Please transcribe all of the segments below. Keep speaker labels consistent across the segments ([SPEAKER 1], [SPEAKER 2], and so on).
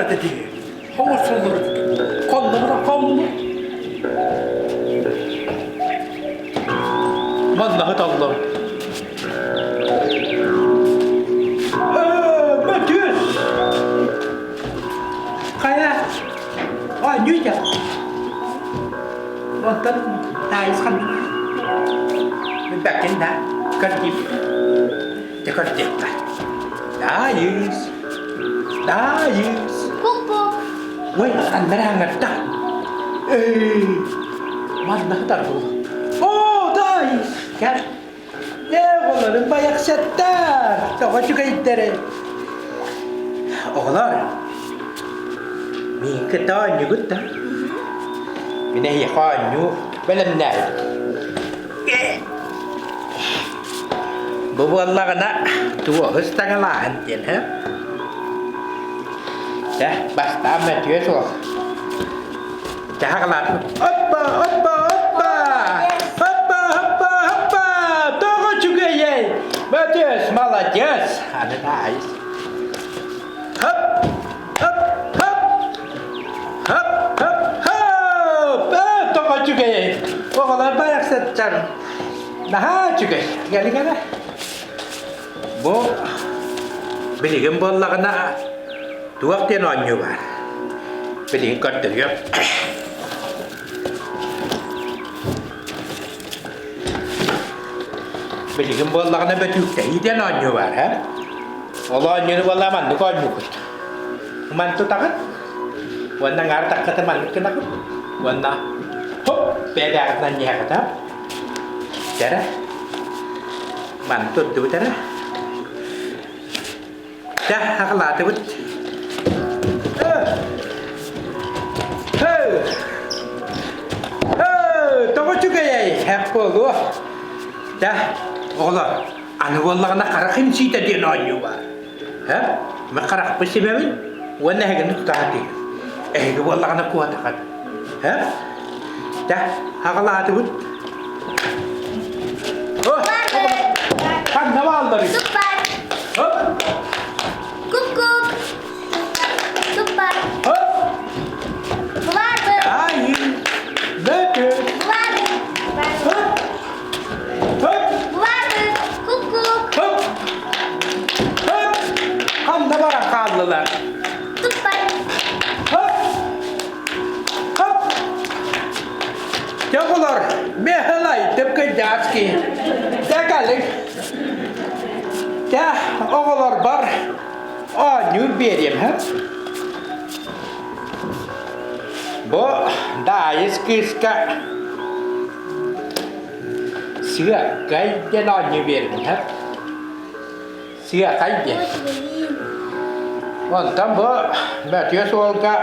[SPEAKER 1] этэ дии. Оҥорсоллор этэ. Хоннобура хааллылар. Манна сыталлар. Ээ, Мөтүөс! Хайа, оонньуу дьэ. Онтон Таайыс ханна? Билбэккин да, көрдүүр. Дьэ көрдүөххэ. Таайыс, Таайыс.
[SPEAKER 2] Кук-кук.
[SPEAKER 1] Ой, аннара аҥарда. Эй, манна сытар буолуо. Оо, Таайыс, кэл. Ээ, оҕолорум байахсаттар, тоҕо үчүгэйдэрэй. Оҕолор, миин кытта оонньуугут да? Мин эһиэхэ оонньуу бэлэмнээбит. Бу буоллаҕына туоһу ыстаҥалааһын диэн, һэ? Дьэ, бастаан мөтүө суох. Дьэ, хаҕалаатым. Оппа, оппа, оппа! Оппа, оппа, оппа! Тоҕо үчүгэйэй! Мөтүөс, молодец! Аны таайыс. Хоп, хоп, хоп! Хоп, хоп, хоп! Ээ, тоҕо үчүгэйэй! Оҕолор барахсаттар наһаа үчүгэй. Кэлиҥ эрэ. Бу билигин буоллаҕына туох диэн оонньуу баар? Билигин көрдөрүөм. Билигин буоллаҕына бөтүүктэһии диэн оонньуу баар, һэ? Ол оонньууну буоллаҕа маннык оонньуубут. Ман тутаҕыт уонна аҥаар таххата маннык гынаҕыт уонна хоп бэйэлээҕитинэн анньыһаҕыт Дьэрэ маны турдубут эрэ Дьэ, аҕалаатыбыт. Тоҕо үчүгэйэй, һэп буолуо. Дьэ, оҕолор, аны буоллаҕына харах имсиитэ диэн оонньуу баар. Һэ, мин харахпын симэбин уонна эһигини тута сатыыбын. Эһиги буоллаҕына куотаҕыт. Һэ, дьэ, аҕалаатыбыт. Ханна баалларый?
[SPEAKER 2] Суппар.
[SPEAKER 1] Хоп.
[SPEAKER 2] Кук-кук. Суппар.
[SPEAKER 1] Хоп.
[SPEAKER 2] Булаабы.
[SPEAKER 1] Айы. Бөтө.
[SPEAKER 2] Булаабы.
[SPEAKER 1] Хоп. Хоп.
[SPEAKER 2] Булаабы. Кук-кук.
[SPEAKER 1] Хоп. Хоп. Ханна баран хааллылар?
[SPEAKER 2] Суппар.
[SPEAKER 1] Хоп. Хоп. Дьэ оҕолор, миэхэлай деп кыйдаас киһи. Дьэ кэлиҥ. Дьэ оҕолорбор оонньуур биэриэм һэ. Бу Даайыс кыыска сыаккай диэн оонньуу биэрбит һэ. Сыакай диэн. Онтон бу Мөтүө суолга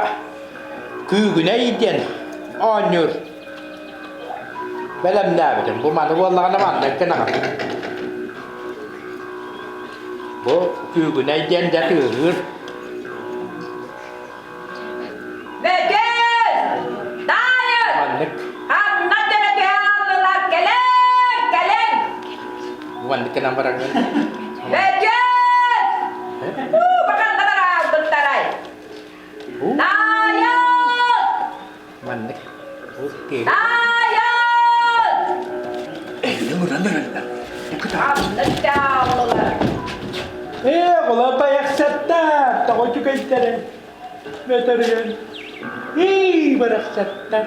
[SPEAKER 1] Күүгүнэй диэн оонньуур бэлэмнээбитим. Бу маны буоллаҕына маннык гынаҕын. Бу күүгүнэй диэн дьэ тыаһыыр.
[SPEAKER 3] Бөтүс! Таайын!
[SPEAKER 1] Маннык.
[SPEAKER 3] Ханна төлөтүһэ хааллылар? Кэлэн! Кэлэн!
[SPEAKER 1] Бу маннык гынан бараҥҥын.
[SPEAKER 3] Бөтүс! Уу, баканна бараалбыттарай! Таайын!
[SPEAKER 1] Маннык. Бу тыаһы.
[SPEAKER 3] Таайын!
[SPEAKER 1] Эйигин ыран эрэллэр.
[SPEAKER 3] Ханна хааллылар?
[SPEAKER 1] Ээ, оҕолор байахсаттар, тоҕо үчүгэйдэрэ. Мөтөрүөн. Ии, барахсаттар.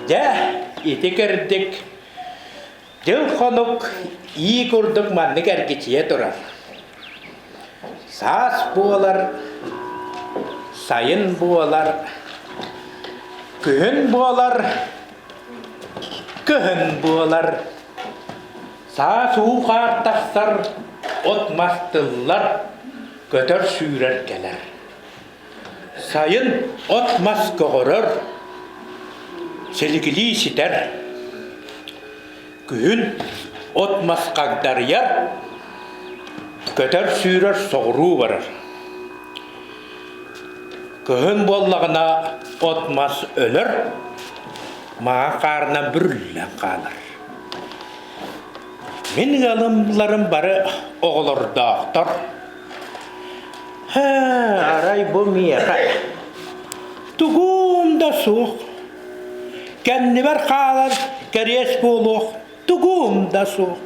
[SPEAKER 1] Дьэ, ити кырдьык Дьыл-хонук ии курдук маннык эргичийэ турар. Саас буолар, сайын буолар, күһүн буолар, кыһын буолар. Саас уу-хаар тахсар, от-мас тыллар, көтөр-сүүрэр кэлэр. Сайын от-мас көҕөрөр, силигилии ситэр. Күһүн от-мас хагдарыйар, көтөр-сүүрэр соҕуруу барар. Кыһын буоллаҕына от-мас өлөр, маҥан хаарынан бүрүллэн хаалар. Мин ыалымларым бары оҕолордоохтор. Арай бу миэхэ тугум да суох, кэннибэр хаалар кэриэс буолуох тугум да суох.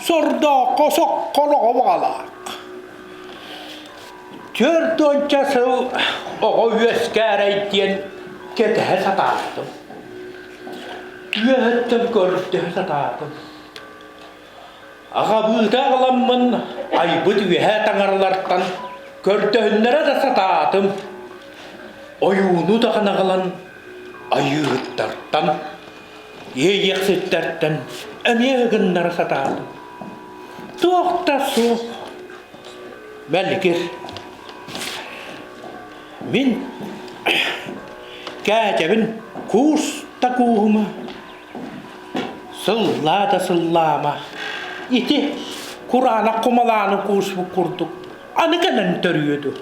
[SPEAKER 1] Сордооххо сокколоҕо баҕалаах. 40 сыл оҕо үөскээрэй диэн кэтэһэ сатаатым. Үөһэттэн көрдөһө сатаатым. Аҕабыыта аҕаламмын айбыт үөһээ таҥаралартан көрдөһүннэрэ да сатаатым. Ойууну даҕаны аҕалан айыыһыттартан, иэйиэхситтэртэн эмиэ гыннара сатаатым. Туох да суох. Мэлгир. Мин кээчэбин куус да кууһума Сыллаа да сыллаама, ити кураанах кумалааны кууспут курдук аны кэлэн төрүө дуо?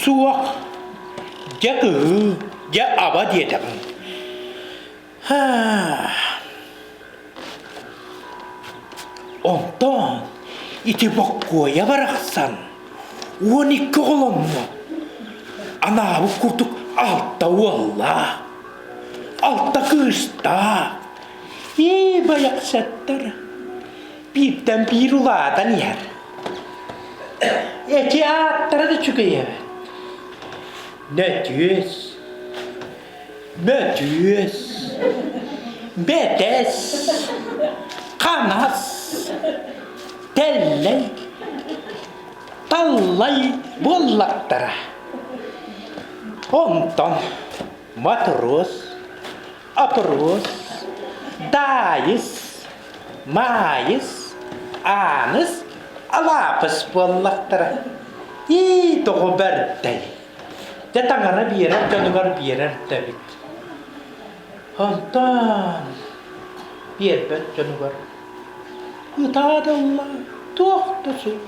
[SPEAKER 1] Суох, дьэ кыһыы, дьэ аба диэтэҕиҥ. Онтон ити Боккуойа барахсан 12 оҕолонно. Анаабыт курдук алта уоллаах. Алта кыыстаах, ии байахсаттар, бииртэн биир улаатан иһэр. Эти ааттара да үчүгэй эбит. Нөтүөс, Мөтүөс, Бэтэс, Ханас, Тэллэй, Таллай буоллахтара. Онтон Матрос, Опрос, Даайыс, Маайыс, Ааныс, Алаапыс буоллахтара. Ии, тоҕо бэрдэй! Дьэ таҥара биэрэр дьонугар биэрэр да эбит. Онтон биэрбэт дьонугар ытаа да ылла, туох да суох.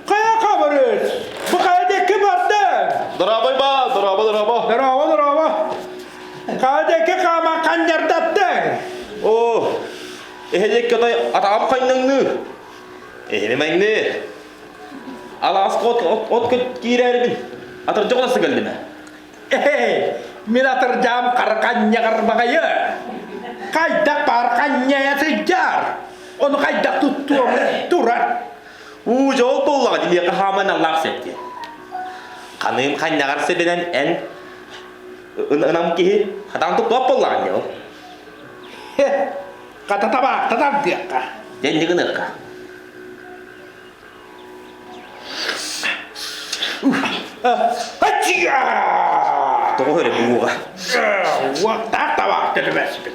[SPEAKER 1] Хайа хабырыыс! Бу хайа диэки бардыҥ?
[SPEAKER 4] Дорообой ба, дорообо, дорообо.
[SPEAKER 1] Дорообо, дорообо. Хайа диэки хааман ханньардаттыҥ?
[SPEAKER 4] Оо, эһэлиэккэ отой атаҕым ханнаҥныы. Эһини мэҥнии. Алааска от, от, от киирээрибин. Атырдьах олоса кэллим ээ.
[SPEAKER 1] Эй, мин атырдьаам хара баҕайы. Хайдах баар ханньайа сылдьар. Ону хайдах туттуом турар.
[SPEAKER 4] Уу, дьол буоллаҕа дии миэхэ хааман аллаах сөп диэн. Ханыым ханньаҕар сэбинэн эн ынам киһи хатаан туттуох буоллаҕын дии ол.
[SPEAKER 1] Хата табаахта тардыахха.
[SPEAKER 4] Дьэ гыныахха. Тоҕо өрө бууга.
[SPEAKER 1] Уоттаах табаахта түбэспит.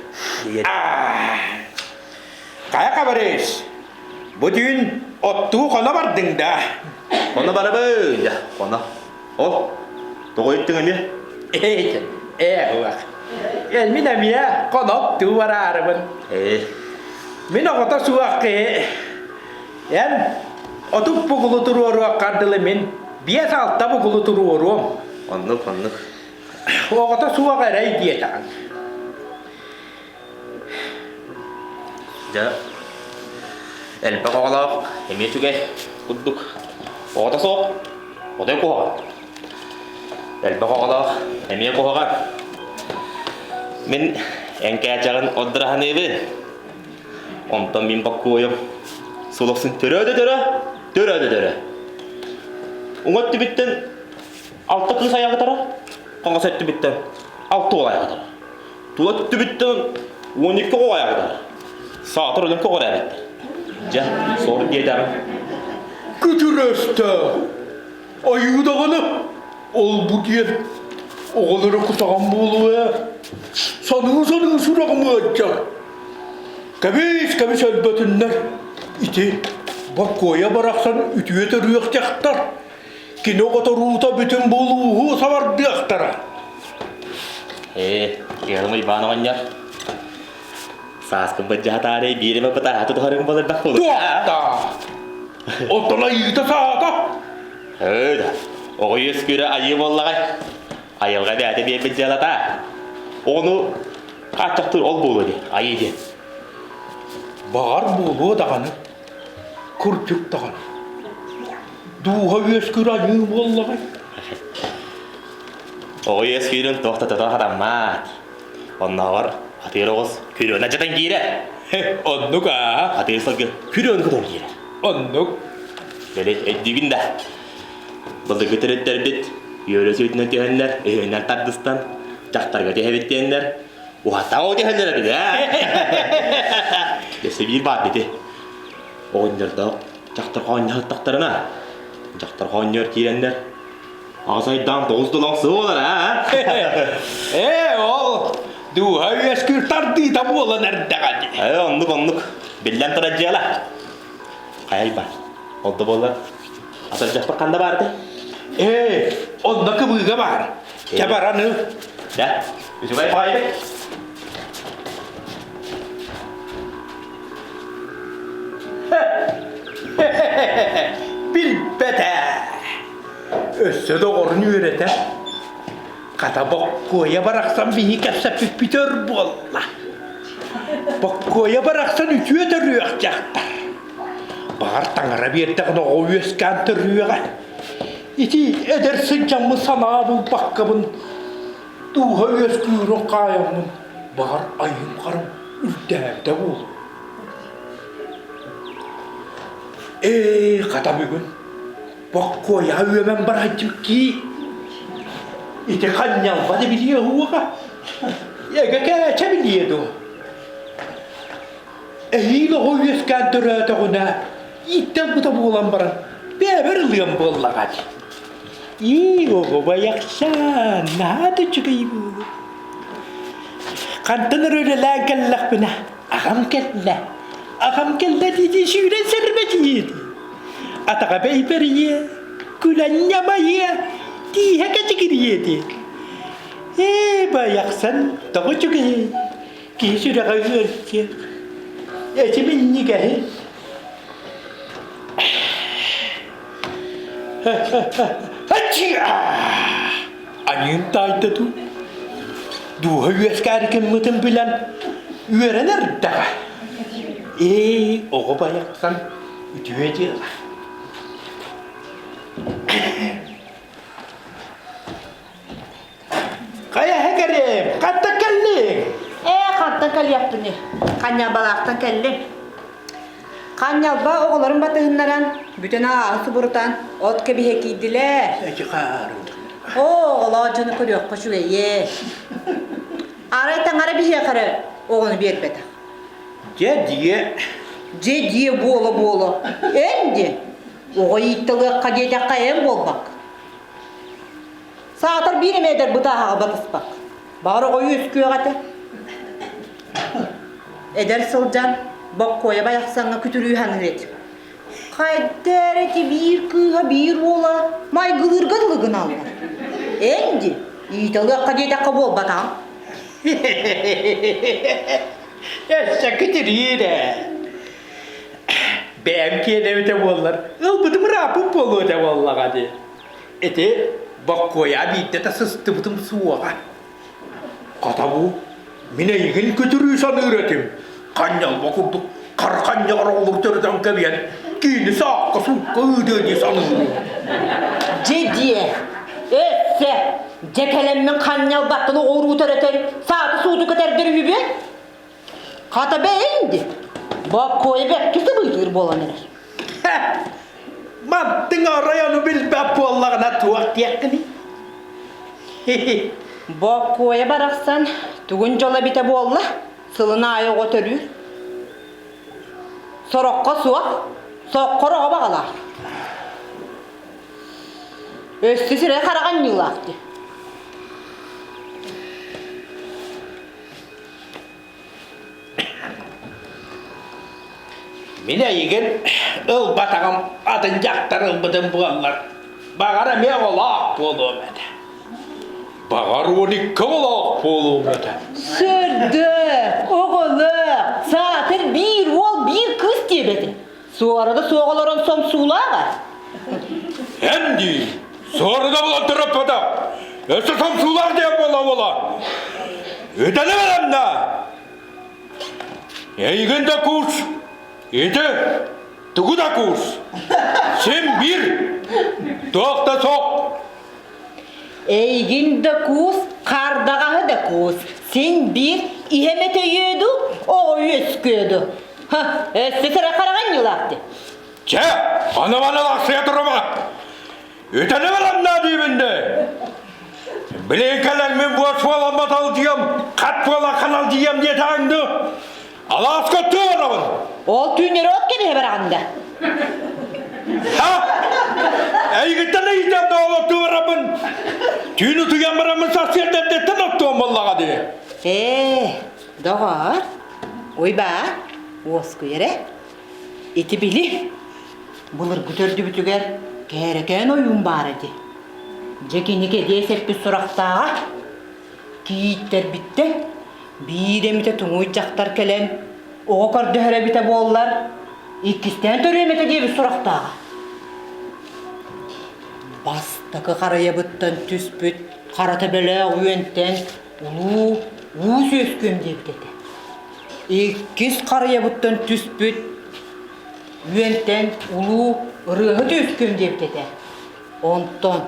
[SPEAKER 1] Хайа хабарыыс? Бу түүн оттуу хоно бардыҥ да?
[SPEAKER 4] Хоно барабын да, хоно. Ол, тоҕо иттиҥ эмиэ?
[SPEAKER 1] Ээ, ээ, уах. Эн мин эмиэ хоно оттуу бараарыбын.
[SPEAKER 4] Ээ.
[SPEAKER 1] Мин оҕото суох киһи. Эн 30 бугулу туруоруоххар дылы мин 5-6 бугулу туруоруом.
[SPEAKER 4] Оннук, оннук.
[SPEAKER 1] Оҕото суох эрэй диэтэҕиҥ.
[SPEAKER 4] Дьэ, элбэх оҕолоох эмиэ үчүгэй курдук. Оҕото суох, отой куһаҕан. Элбэх оҕолоох эмиэ куһаҕан. Мин эҥкээчэҕин отдыраһаныыбын. Онтон мин боккуойум сулахсын төрөө да төрөө, төрөө да төрөө. Уҥа өттүбүттэн алта кыыс айаҕытара, хаҥас өттүбүттэн алта уол айаҕытара. Тула өттүбүттэн 12 оҕо айаҕытара. Саатар өлөн көҕүрээбэттэр. Дьэ, сор диэтэҕим.
[SPEAKER 1] Күтүрөстө! Айыы даҕаны ол-бу диэн оҕолоро кутаҕан буолуо ээ. Саныы-саныы сүрэҕим ыалдьар. Кэбис, кэбис өлбөтүннэр. Ити Боккуойа барахсан үтүө төрүөх дьахтар. Кини оҕоторуута бүтүн булууһу сабардыахтара.
[SPEAKER 4] Ээ, ыалым Уйбаан оҕонньор. Сааскын быдьаһатаарай биир эмэ бытааһа тутуһарыҥ буоларбах буолуо.
[SPEAKER 1] Туохта? Оттон айыыта саата.
[SPEAKER 4] Ээ да, оҕо үөскүүрэ айыы буоллаҕай. Айылҕа бэйэтэ биэрбит дьыалата. Ону хааччахтыыр ол буолуо дии, айыы диэн.
[SPEAKER 1] Баҕар буолуо даҕаны, кырдьык даҕаны. Дууһа үөскүүр айыы буоллаҕай.
[SPEAKER 4] Оҕо үөскүүрүн туох да тото хатаммат. Оннооҕор атыыр оҕус күрүөнү алдьатан киирэр.
[SPEAKER 1] Оннук аа.
[SPEAKER 4] Атыыр сылгы күрүөнү көтөн киирэр.
[SPEAKER 1] Оннук.
[SPEAKER 4] Били өйдүүгүн да. Былыргы төрүттэрбит үөрэ сүүтүнэн түһэннэр, өһүөннэр тардыстан, дьахтарга түһэбит диэннэр, уһаттаҕа түһэллэр эбит ээ. Өссө биир баар бити. Оҕонньордоох дьахтар хоонньоһуттахтарына, дьахтар хоонньор киирэннэр, аҕыс айдаан тоҕус долоҥ суолар аа.
[SPEAKER 1] Ээ, ол дууһа үөскүүр тардыыта буолан эрдэҕэ дии.
[SPEAKER 4] Ээ, оннук оннук. Биллэн турар дьыала. Хайа Ол да буоллар, атырдьахпыт ханна баар этэй?
[SPEAKER 1] Ээ, онно кыбыыга баар. Чэ баран ыл.
[SPEAKER 4] Да, үчүгэй баҕайытык.
[SPEAKER 1] Билбэт ээ. Өссө доҕорун үөрэтэр. Хата боккуойа барахсан биһи кэпсэппиппит өр буолла. Боккуойа барахсан үтүө төрүөх дьахтар. Баҕар таҥара биэрдэҕинэ оҕо үөскээн төрүөҕэ. Ити эдэр сылдьаммын санаа булбаккабын дууһа үөскүүрүн хаайаммын баҕар айым-харым үрдээбитэ буолуо. Ээ, хата бүгүн Боккуойаҕа үөмэн барааччы кии. Ити ханньалба да билиэ уоҕа. Эгэ кээчэ билиэ дуо? Эһиил оҕо үөскээн төрөөтөҕүнэ, ииттэлбитэ буолан баран, бэйэбэр ылыам буоллаҕа дии. Ии, оҕо байахсан, наһаа да үчүгэй буолуо. Хантан эрэ үлэлээн кэллэхпинэ, аҕам кэллэ. Аҕам кэллэ дии сүүрэн сэрбэтиир. Атаҕа бэйбэрийиэ, күлэн ньамайыа, тииһэ кэчигириэ дии. Ээ, байахсан, тоҕо үчүгэйий? Киһи сүрэҕэ ыалдьыах, эти минньигэһин. Аньыым таайда дуу? Дууһа үөскээри гыммытын билэн үөрэн эрдэҕэ. Ээ, оҕо байахсан үтүө дьыала. Хайа кэрим, хантан кэллиҥ?
[SPEAKER 3] Ээ, хантан кэлиэхпиний? Ханньалбалаахтан кэллим. Ханньалба оҕолорун батыһыннаран, бүтүн ааһы субурутан, от кэбиһэ киирдилэр.
[SPEAKER 1] Эчи хаарым.
[SPEAKER 3] Оо, оҕолоох дьону көрүөххэ үчүгэйээ. Арай таҥара биһиэхэ эрэ оҕону биэрбэтэх.
[SPEAKER 1] Дьэ дьиэ.
[SPEAKER 3] Дьэ дьиэ буола-буола. Эн диэн. Оҕо ииттэлиэххэ диэтэххэ эн буолбакка. Саатар биир эмэ эдэр бытааһаҕа батыспак. Баҕар оҕо үөскүөх этэ. Эдэр сылдьан Боккуойа байахсаҥҥа күтүрүү саныыр этим. Хайда эрэ ити биир кыыһа биир уола майгылыырга дылы гыналлар. Эн ди, иитэлиэххэ диэтэххэ буолбатаҕым.
[SPEAKER 1] Өссө күтүрүүр ээ. Бэйэм киэнэ эбитэ буоллар, ылбытым ырааппыт буолуо этэ буоллаҕа дии. Ити боккуойа биирдэ да сыстыбытым суоҕа. Хата бу мин эйигин күтүрүү саныыр этим. Ханньалба курдук хара ханньаҕар оҕолору төрөтөн кэбиһэн киини саакка-суукка ыытыа дии саныырым.
[SPEAKER 3] Дьэ диэ, өссө дьэ кэлэммин ханньалбаттан оҕуруу төрөтөн сааты-сууту көтөрдөр үһүбүн. Хата бэйэҥ ди, боккуойа бэркэ сыбыытыыр буолан эрэр.
[SPEAKER 1] Мантыҥ арай ону билбэт буоллаҕына туох диэххиний?
[SPEAKER 3] Боккуойа барахсан тугун дьоло эбитэ буолла, сылын аайы оҕо төрүүр. Сороххо суох, соххор оҕо баҕалаах. Өссө сирэй хараҕа анньыылаах дии.
[SPEAKER 1] Мин эйигин ылбатаҕым атын дьахтар ылбытым буоллар, баҕар эмиэ оҕолоох буолуом этэ. Баҕар 12 оҕолоох буолуом этэ.
[SPEAKER 3] Сырдык, оҕолоох, саатар биир уол, биир кыыс диэбэтин. Суорада суох олорон сомсуулааҕа.
[SPEAKER 1] Эн дии, суорада булан төрөппөтөх. Өссө сомсуулаах диэн буола-буола. Үтэни бэлэмнэ. Эйигин да куус, ити тугу да куус. Син биир, туох да суох.
[SPEAKER 3] Эйигин да куус, хардаҕаһы да куус. Син биир иһэмэ төйүөду, оҕо үөскүөду. Ха, өссө кыра хараҕын ньылаах дии.
[SPEAKER 1] Чэ, аны маны лахсыйа турума. Үтэни бэлэмнээ диибин де. Билин кэлэн мин буос буолан баталдьыйам, хат буолан ханалдьыйам диэтэҥ Алааска тыарабын.
[SPEAKER 3] Ол түүннэри от кэбиһэ бараҕын да.
[SPEAKER 1] Ха! Эйигиттэн ыйытан да ол тыарабын. Түүн утуйан бараммын сарсыарда эрдэттэн оттуом буоллаҕа дии.
[SPEAKER 3] Ээ, доҕор, уйбаа, уоскуй эрэ. Ити били, былыргы төрдүбүтүгэр кээрэкээн ойуун баара дии. Дьэ кини кэдиэс эппит сурахтааҕа. Кийииттэрбиттэн биир эмитэ туҥуй дьахтар кэлэн оҕо көрдөһөр эбитэ буоллар, иккистээн төрүөм этэ диэбит сурахтааҕа. Бастакы харайабыттан түспүт хара төбөлөөх үөнтэн улуу уус үөскүөм диэбит этэ. Иккис харайабыттан түспүт үөнтэн улуу ырыаһыт үөскүөм диэбит этэ. Онтон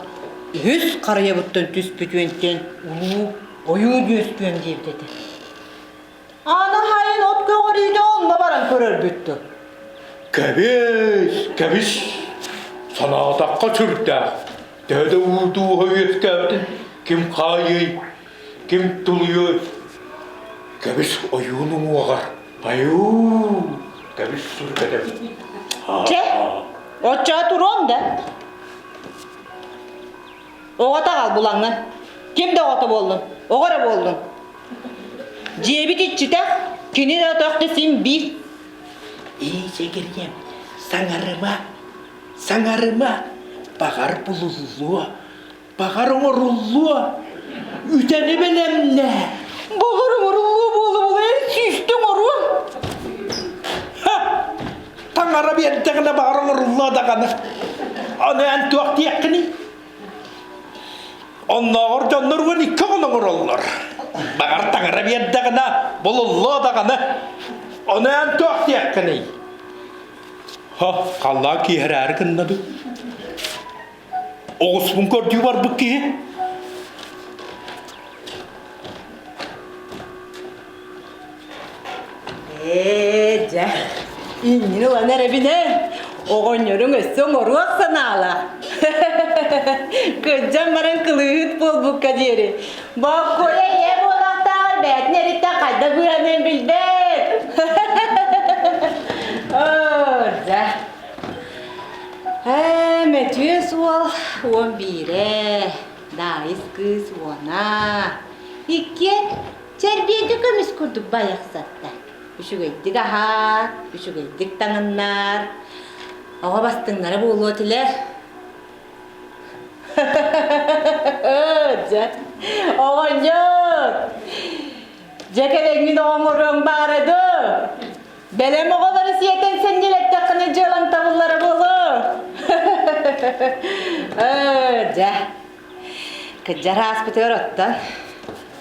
[SPEAKER 3] үһүс харайабыттан түспүт үөнтэн улуу ойуун үөскүөм диэбит этэ. Аны хайын от көҕөрүүтэ онно баран көрөрбүт
[SPEAKER 1] Кэбис, кэбис, санаатахха сүрдээх. Төһө да уу дууһа үөскээбитин ким хаайыай, ким тулуйуой? Кэбис ойуун уҥуоҕар, айуу, кэбис сүргэтэбин.
[SPEAKER 3] Чэ, оччоҕо туруом да. Оҕото аҕал булаҥҥын. Ким да оҕото буоллун, оҕо эрэ буоллун. Дьиэбит иччитэх, кини да өтөх да син биир.
[SPEAKER 1] Ии, сэгириэм, саҥарыма, саҥарыма, баҕар булуллуо, баҕар оҥоруллуо, үтэни бэлэмнээ.
[SPEAKER 3] Баҕар оҥоруллуо буола-буола эн сүүстэ оҥоруо.
[SPEAKER 1] Ха! Таҥара биэрдэҕинэ баҕар оҥоруллуо даҕаны. Аны эн туох диэххиний? Оннооҕор дьоннор 12 оҕону оҥороллор. Баҕар таҥара биэрдэҕинэ булуллуо даҕаны. Ону эн туох диэххиний? Ха, халлаан киэһэрээри гынна дуу? Оҕуспун көрдүү барбыт киһи.
[SPEAKER 3] Ээ, дьэ, иннин ылан эрэбин ээ. Оҕонньоруҥ өссө оҥоруох санаалаах. Кырдьан баран кылыыһыт буолбукка диэри. Боккуйа ийэ буолуохтааҕар бэйэтин эриттэн хайдах быыһаныан билбэт. Оо, дьэ. Ээ, Мөтүөс уол 11-э, Даайыс кыыс уона. Иккиэн чэрбиэгэ көмүс курдук байахсаттар. Үчүгэйдик аһаар, үчүгэйдик таҥыннар. Оҕо бастыҥнара буолуо этилэр. Дьэ, оҕонньор! Дьэ кэлэҥҥин оҕоҥоруоҥ баара дуо? Бэлэм оҕолору сиэтэн сэнньилэттэххинэ дьыалаҥ табыллара буолуо. Дьэ, кырдьар ааспытыгар оттон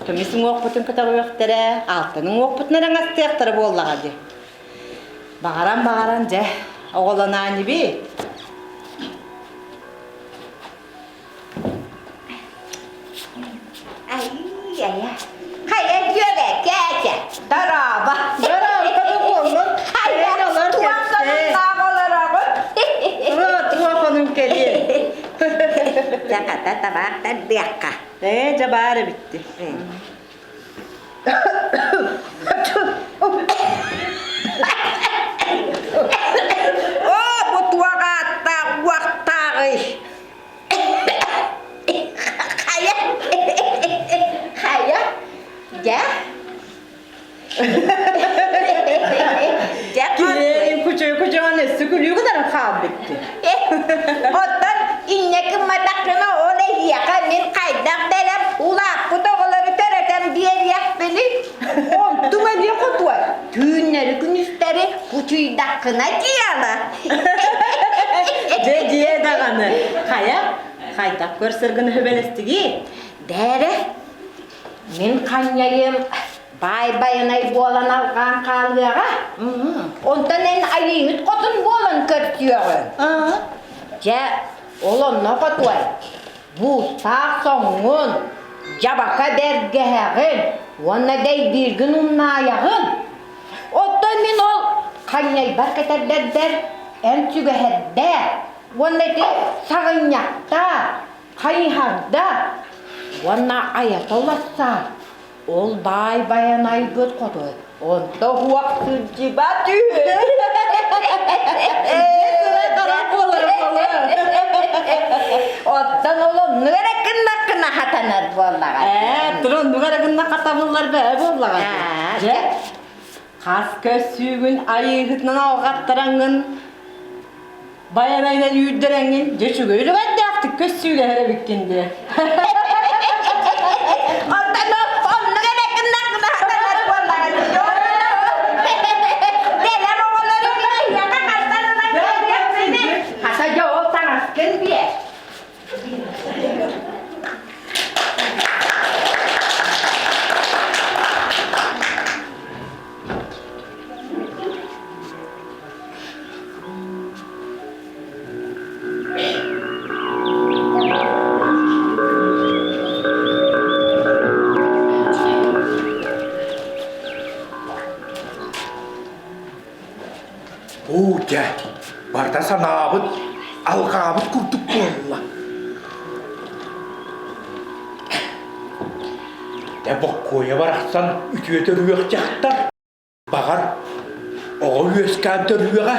[SPEAKER 3] көмүс уҥуохпутун көтөҕүөхтэрэ, алтан уҥуохпутун араҥастыахтара буоллаҕа дии. Баҕаран-баҕаран дьэ, оҕолоноон ибит.
[SPEAKER 2] Айыы-айа. Хайа дьүөбэ, кээчэ.
[SPEAKER 3] Дорообо. Дорообо буоллун.
[SPEAKER 2] Хайа,
[SPEAKER 3] Олор
[SPEAKER 2] туох сонуннаах олороҕун?
[SPEAKER 3] Туох онун кэлиэ.
[SPEAKER 2] Дьэ, хата табаах тардыахха.
[SPEAKER 3] Ээ, дьэ баар эбитти.
[SPEAKER 2] Оо, бу туох ааттаах уохтааҕый? Хайа, хайа, дьэ. Дьэ,
[SPEAKER 3] Килиэйин кучуй-кучуган өссө күлүү гынарын хаалбытты.
[SPEAKER 2] Оттон инньэ гымматаххына ол эһиэхэ мин хайдах бэлэм улааппытым. Чуйдаххына дьыала.
[SPEAKER 3] Дьэ дьиэ даҕаны. Хайа, хайдах көрсөргүн сөбөлөстүгүй?
[SPEAKER 2] Бээрэ, мин ханньайым баай байанай буолан алҕаан хаалыаҕа. Онтон эн айыыһыт хотун буолан көрсүөҕүҥ. Дьэ, ол онно хотуой. Буустаах соҥҥун, дьабака бэргэһэҕин уонна дэйбииргин умнаайаҕын. Оттон мин ол ханньайбар кэтэрдэрбэр эн сүгэһэрдээ уонна ити саҕынньахтаа, хайыһарда уонна айата улассаа. Ол баай байанайбыт хоту онто уох сылдьыбат үһү. Оттон ол оннук эрэ гыннаххына хатанар буоллаҕа.
[SPEAKER 3] Ээ, тур оннук эрэ гынна хатабыллар бээ буоллаҕа. Дьэ, хас көссүүгүн айыыһытынан алҕаттараҥҥын байанайынан үүрдэрэҥҥин дьэ үчүгэй үлүгэрдээхтик көссүүлэһэр эбиккин дии.
[SPEAKER 2] Оттон оннук эрэ гыннаххына хатанар буоллаҕа. Дэлэм оҕолору биһиэхэ хантан ылан кэлиэхпиний? Хата дьэ ол таҥаскын биэр.
[SPEAKER 1] Уу дьэ, барыта санаабыт, алҕаабыт курдук буолла. Дьэ, боккуойа барахсан үтүө төрүөх дьахтар. Баҕар, оҕо үөскээн төрүөҕэ.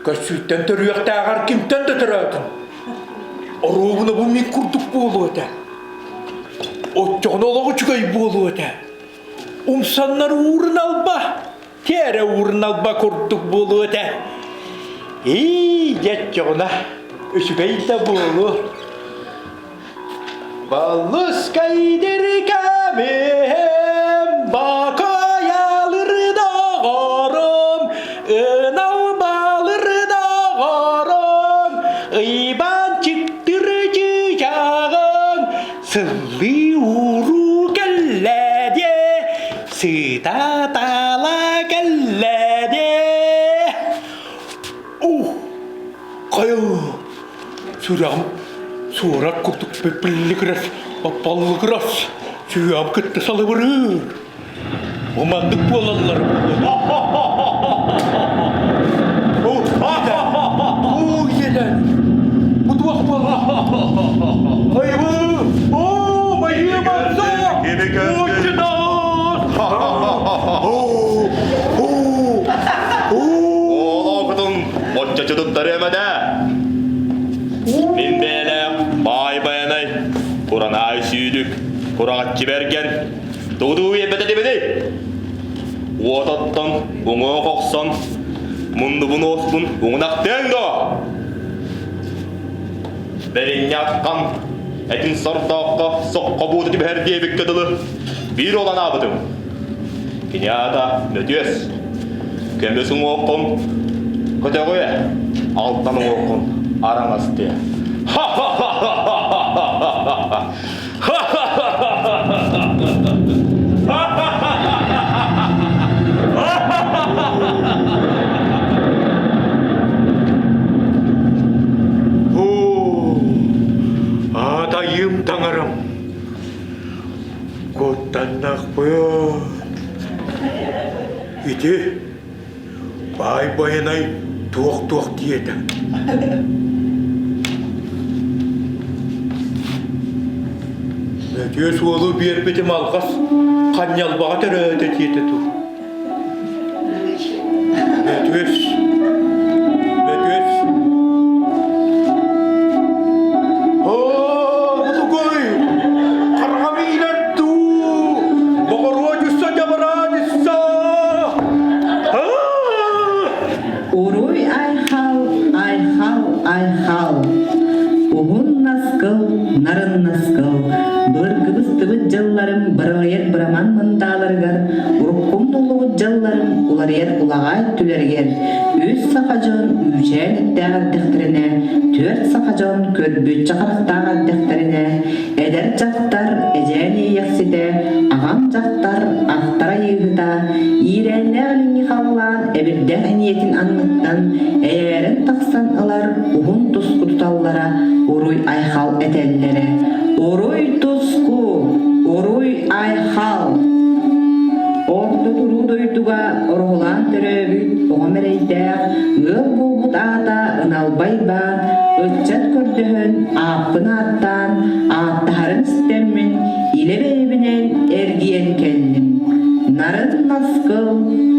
[SPEAKER 1] Көссүүттэн төрүөхтээҕэр кимтэн да төрөөтүн. Оруобуна бу мин курдук буолуо этэ. Оччоҕуна олох үчүгэй буолуо этэ. Умсаннар уурун алба, тиэрэ уурун алба курдук буолуо этэ. Ии, дьэ оччоҕуна үчүгэй да буолуо. Баллыскай дирикэбиһим, бакайалыр доҕорум, ынал балыр доҕорум, ыйбан чыктыр чыычааҕын, сыллыы ууруу кэллэ диэ, сыта таала кэллэ диэ. Ух, хайа Сүрэҕим суорат курдук биллигирэс, баллыгырас, сүһүөҕүм кытта салыбырыыр. Бу маннык буолаллар Уу иэлэн! Бу туох буолла? Айбы! Оо, майыы барса! Уочунаас! Оо! Оо!
[SPEAKER 4] Оолоокутун оччочутуттарыам этэ. Мин бэйэлээх баай байанай, куранаай сүүрүк, кураҕаччы бэргэн, тугу биэрбэтэ дибиний? Уот оттон, уҥуох охсон, муннубун уоспун уҥунахтыаҥ дуо? Бэринньэ атхан, этин сордооххо соххо буута түбэһэр диэбиккэ дылы, биир уол анаабытым. Кини аата Мөтүөс. Көмүс уҥуоххун көтөҕүө, алтан уҥуоххун араҥастыа.
[SPEAKER 1] Аатайым таҥарам Куттаннахпын. Ити баай байанай туох-туох диэтэ. Мөтүөс уолу биэрбитим алҕас ханньалбаҕа төрөөтө диэтэ дуу. Мөтүөс, Мөтүөс. Оо, бутугуй! Хараҕым иилэр дуу! Боҕоруодьусса дьабараадьысса!
[SPEAKER 5] Уруй айхал, айхал, айхал! Уһун наскыл, нарын наскыл, былыргыбыстыбыт дьылларым быралыйар быраман мындааларыгар уруккум буллубут дьыл. Күннэрим-дьылларым уларыйар улаҕаа өттүлэригэр үс саха дьон үүчээн эттээх эрдэхтэринэ, түөрт саха дьон көрбүччэ харахтаах эрдэхтэринэ, эдэр дьахтар эдьээн иэйэхситэ, аҕам дьахтар ахтара айыыһыта, иирээннээх илиҥҥи халлаан эбирдээх эниэтин анныттан эйээрэн тахсан ылар уһун туску туталлара уруй-айхал этэллэрэ. Уруй туску! Уруй-айхал! Орто туруу дойдуга ороһулаан төрөөбүт оҕом эрэйдээх, ыал буолбут аата Ыналбай баан, ыччат көрдөһөн, ааппын ааттаан, ааттаһарын истэммин, илэ бэйэбинэн эргийэн кэллим. Нарын наскыл,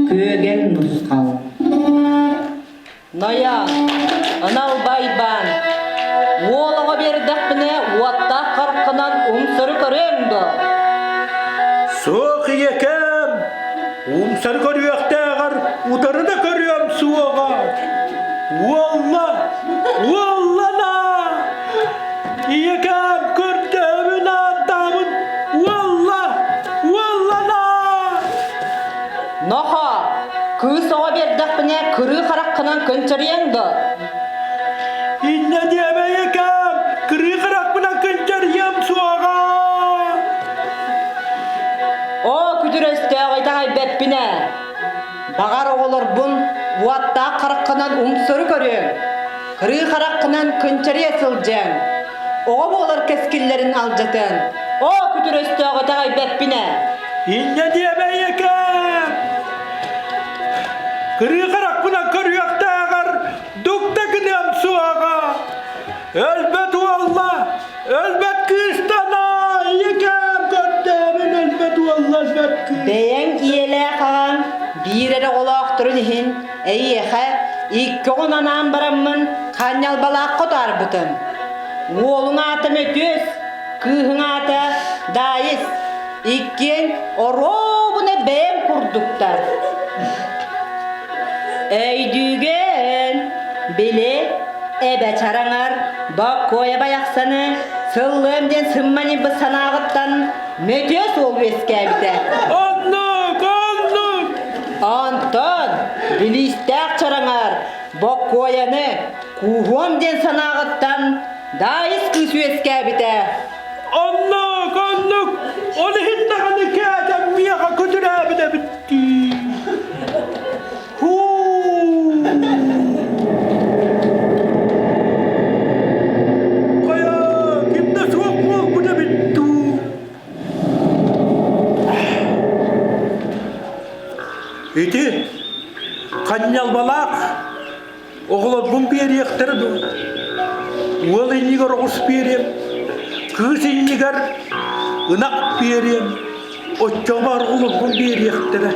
[SPEAKER 5] күөгэл нусхал.
[SPEAKER 3] Нойоон, Ынал Байбаан, уол оҕо биэрдэхпинэ уоттаах хараххынан умсары көрүөҥ дуо?
[SPEAKER 1] Суох ийэкэм, умсары көрүөхтээҕэр утары да көрүөм суоҕа. Уолла, уоллана! Ийэкэм көрдөһөбүн ааттаабын, уолла, уоллана!
[SPEAKER 3] Нохоо, кыыс оҕо биэрдэхпинэ кырыы хараххынан кынчарыйаҥ дуо?
[SPEAKER 1] Инньэ диэмэйэкэм, кырыы харахпынан кынчарыйыам суоҕа!
[SPEAKER 3] Оо, күтүр өстөөх итэҕэйбэппин ээ. Баҕар оҕолорбун уоттаах хараххынан умсуру көрүөҥ, кырыы хараххынан кынчарыйа сылдьыаҥ. Оҕо буолар кэскиллэрин алдьатыаҥ. Оо, күтүр өстөөх итэҕэйбэппин ээ.
[SPEAKER 1] Инньэ диэмэйэкэм! Кырыы харахпынан көрүөхтээҕэр дук да гыныам суоҕа! Өлбөт уолла, өлбөт кыыстана, ийэкэм көрдөөбүн өлбөт уолла, өлбөт кыыс.
[SPEAKER 3] Бэйэҥ ийэлээх аҕаҥ биир эрэ оҕолоохторун иһин эйиэхэ икки оҕон анаан бараммын ханньалбалаахха утаарбытым. Уолуҥ аата Мөтүөс, кыыһыҥ аата Даайыс. Иккиэн оруобуна бэйэм курдуктар. Өйдүүгэн, били, эбэ чараҥар Боккуойа байахсаны сыллыам диэн сымманьыйбыт санааҕыттан мөтүө суол үөскээбитэ.
[SPEAKER 1] Оннук, оннук!
[SPEAKER 3] Онтон билиистээх чараҥар Боккуойаны кууһуом диэн санааҕыттан Даайыс кыыс үөскээбитэ.
[SPEAKER 1] Оннук, оннук! Ол иһин даҕаны кээтэм миэхэ күтүрээбит эбит дии. Һуу! Хайа, ким да суох буолбут эбит дуу? Ити ханньалбалаах Оҕолорбун биэриэхтэрэ дуо? Уол иннигэр оҕус биэриэм, кыыс иннигэр ынах биэриэм, оччоҕо оҕолорбун биэриэхтэрэ.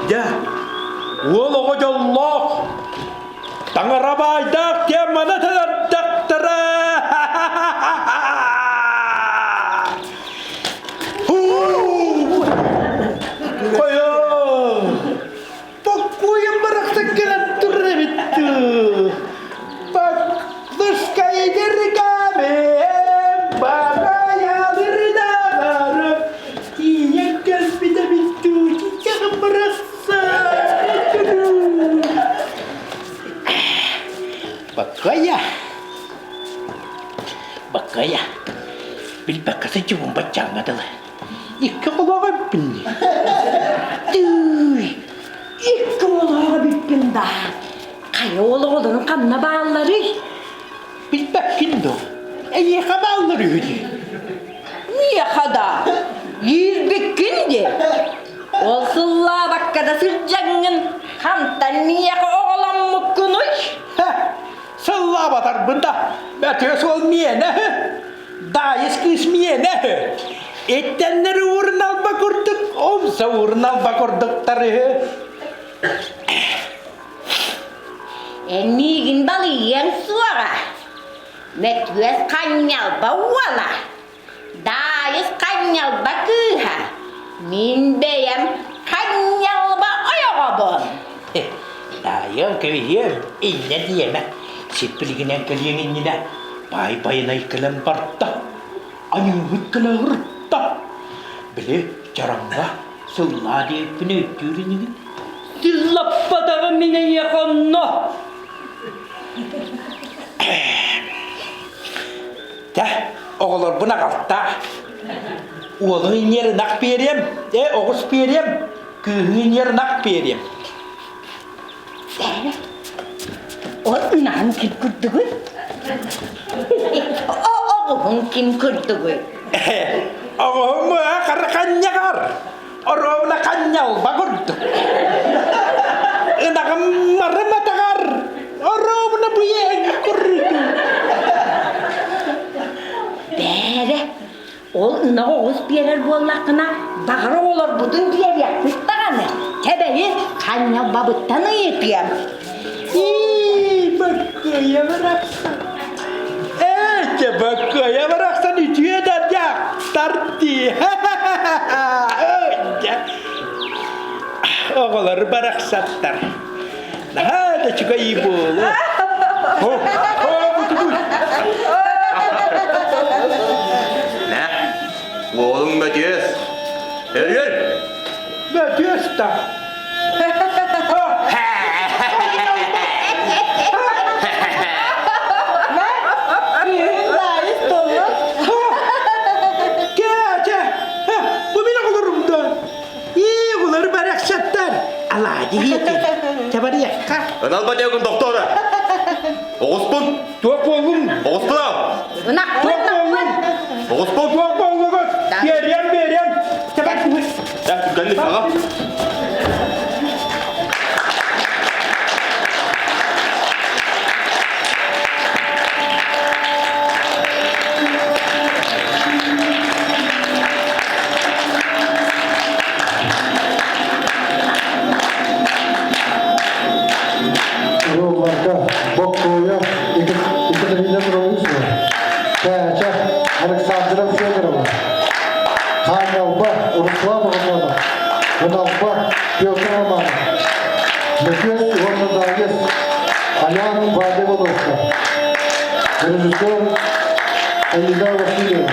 [SPEAKER 1] Дьэ, уол оҕо дьоллоох, таҥара баайдаах диэн маны тардахтара. Хайа! Боккуйум барахсан кэлэн турар эбит дуу. Баклышкайдыргамем, бабаялырдаҕарым, тиийэн кэлбит эбит дуу, чиччэҕим барахсан. Баккая, баккая, билбэккэ сылдьыбын баччааҥҥа дылы. Икки оҕолоох эбиппин дии.
[SPEAKER 2] Тыый, икки оҕолоох эбиппин да. Хайа ол оҕолорун ханна баалларый?
[SPEAKER 1] Билбэккин дуо? Эйиэхэ бааллар үһү дии.
[SPEAKER 2] Миэхэ да. Иирбиккин дии. Ол сыллаабакка да сылдьаҥҥын хантан миэхэ оҕоломмуккунуй?
[SPEAKER 1] Сыллаабатарбын да, бөтүө суол миэнэ. Даайыс кыыс миэнэ иттэннэр уурун алба курдук, умса уурун алба курдуктар үһү.
[SPEAKER 2] Эн миигин балыйыаҥ суоҕа. Мөтүөс ханньалба уола, Даайыс ханньалба кыыһа, мин бэйэм ханньалба ойоҕобун.
[SPEAKER 1] Даайыам кэбиһиэм, инньэ диэмэ. Сиппилигинэн кэлиэҥ иннинэ баай байанай кэлэн барда, аньыыбыт кэлэ ырытта. Били чараҥҥа. Сыллаа диэбиппин өйдүүр инигин.
[SPEAKER 3] Сыллаппатаҕым мин эйиэхэ онно.
[SPEAKER 1] Тэ, оҕолорбун аҕалтаа. Уолуҥ иниэр ынах биэриэм, ээ оҕус биэриэм, кыыһыҥ иниэр ынах биэриэм.
[SPEAKER 2] Ол ынаҕын ким курдугуй? Оҕуһуҥ ким курдугуй?
[SPEAKER 1] Оҕуһум хара ханньаҕар, оруобуна ханньалба курдук. Ынаҕым марым атаҕар, оруобуна быйаҥ курдук.
[SPEAKER 2] Бээрэ, Ол ынаҕы оҕус биэрэр буоллаххына, баҕар оҕолорбутун биэриэхпит даҕаны. Чэбэйи ханньалбабыттан ыйытыам.
[SPEAKER 1] Ии, баккыйа барахсан. Ээ, чэ, баккыйа барахсан үтүө да дьахтар дии. Оҕолор барахсаттар. Наһаа да үчүгэй буолуо. О, о, бутугуй.
[SPEAKER 4] Нэ, уолуҥ Бөтүөс. Өрүөл!
[SPEAKER 1] Бөтүөс да. Кээчэ, бу мин оҕолорум да. Ии, оҕолор барахсаттар. Алаадьы иитин. Чабарыйахха.
[SPEAKER 4] Ынал батягын доктора. Оҕуспун.
[SPEAKER 1] Туох буоллум?
[SPEAKER 4] Оҕуспун ал.
[SPEAKER 1] Туох буоллум?
[SPEAKER 4] Оҕуспун.
[SPEAKER 1] Туох буоллугут? Биэриэм, биэриэм. Чабар.
[SPEAKER 4] Да, түргэнник аҕа.
[SPEAKER 6] Урууларга Боккуойа Екатерина Троицына, Чээчэ Александра Федорова, Хаанньалба Руслан Романов, Ыналба Петр Романов, Мөкүөс уонна Даайыс Аян Вадя Володька, режиссер Элина Васильева.